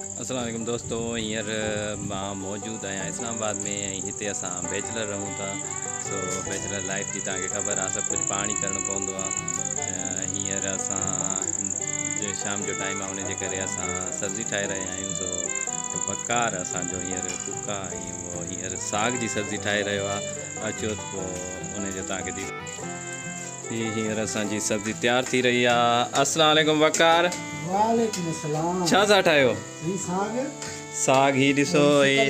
السلام عليڪم دوستو هينئر مان موجود آهيان اسلام آباد ۾ ۽ هتي اسان بيچلر رهون ٿا سو بيچلر لائف جي توهان کي خبر آهي سڀ ڪجهه پاڻ ئي ڪرڻو پوندو آهي هينئر اسان شام جو ٽائيم آهي ان جي ڪري اسان سبزي ٺاهي رهيا آهيون سو وقار اسان جو هينئر ڪڪ آهي ۽ اهو هينئر ساڳ جي سبزي ٺاهي رهيو آهي اچو ته پوء ان جو توهان کي هي هينئر اسان جي سبزي تيار ٿي رهي آ. السلام عليڪم وقار. وعليڪم السلام. ڇا ٿا ٺاهيو؟ هي ساڳ. ساڳ هي ڏسو هي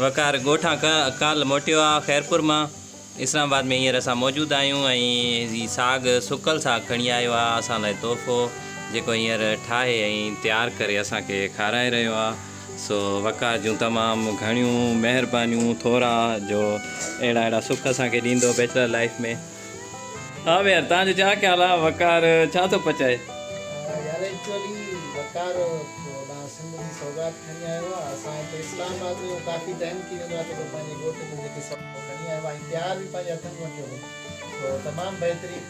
وقار ڳوٺان ڪالهه موٽيو آ خيرپور مان اسلام آباد ۾ هينئر اسان موجود آهيون ۽ هي ساڳ سڪل ساڳ کڻي آيو آ اسان لاء تحفو جيڪو هينئر ٺاهي ۽ تيار ڪري اسان کي کارائي رهيو آ سو وقار جون تمام گهڻيون مهربانيون ٿورا جو اهڙا اهڙا سک اسان کي ڏيندو بيچلر لائف ۾. ها ميئر توهان جو ڇا خيال آ وقار ڇا ٿو پچائي. يار ايڪچوئلي وقار هوڏانهن سنڌ جي سوغات کڻي آيو آ اسان هتي اسلام آباد ۾ ڪافي ٽائيم ٿي ويندو آ ته پنهنجي ڳوٺ جون جيڪي سوغات کڻي آيو آ ۽ تيار به پنهنجي هٿن سان ڪيو اٿئي سو تمام بهترين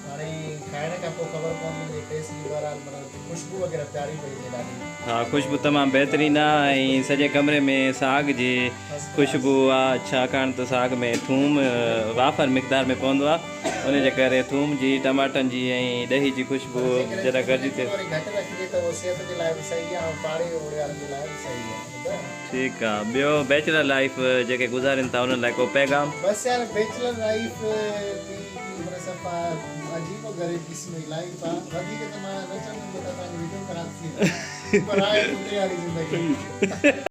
هاڻي کائڻ کان پوء خبر پوندي ان جي ٽيسٽ جي بهرحال معنيٰ خوشبو وغيره پياري پئي اچي ڏاڍي. ها خوشبو تمام بهترين آ ۽ سڄي ڪمري ۾ ساڳ جي خوشبو آ ڇاڪاڻ ته ساڳ ۾ ٿوم وافر مقدار ۾ پوندو آ ان جي ڪري ٿوم جي ٽماٽن جي ۽ ڏهي جي خوشبو پر جيڪڏهن جڏهن ٿوم گڏجي ٿئي. ٿوري گهٽ رکجي ته اهو صحت جي لاء به صحيح آ ۽ پاڙي اوڙي وارن جي لاء به صحيح آ ٻڌايو. ٺيڪ آ ٻيو بيچلر لائيف جيڪي گذارين ٿا انهن لاء ڪو پيغام. بس يار بيچلر لائيف به هڪڙي معنيٰ صفا عجيب و غريب قسم جي لائيف آ وڌيڪ ته مان نه چوندم متان توهان جي وڊيو خراب ٿي وڃي پر آهي ڪتي واري زندگي.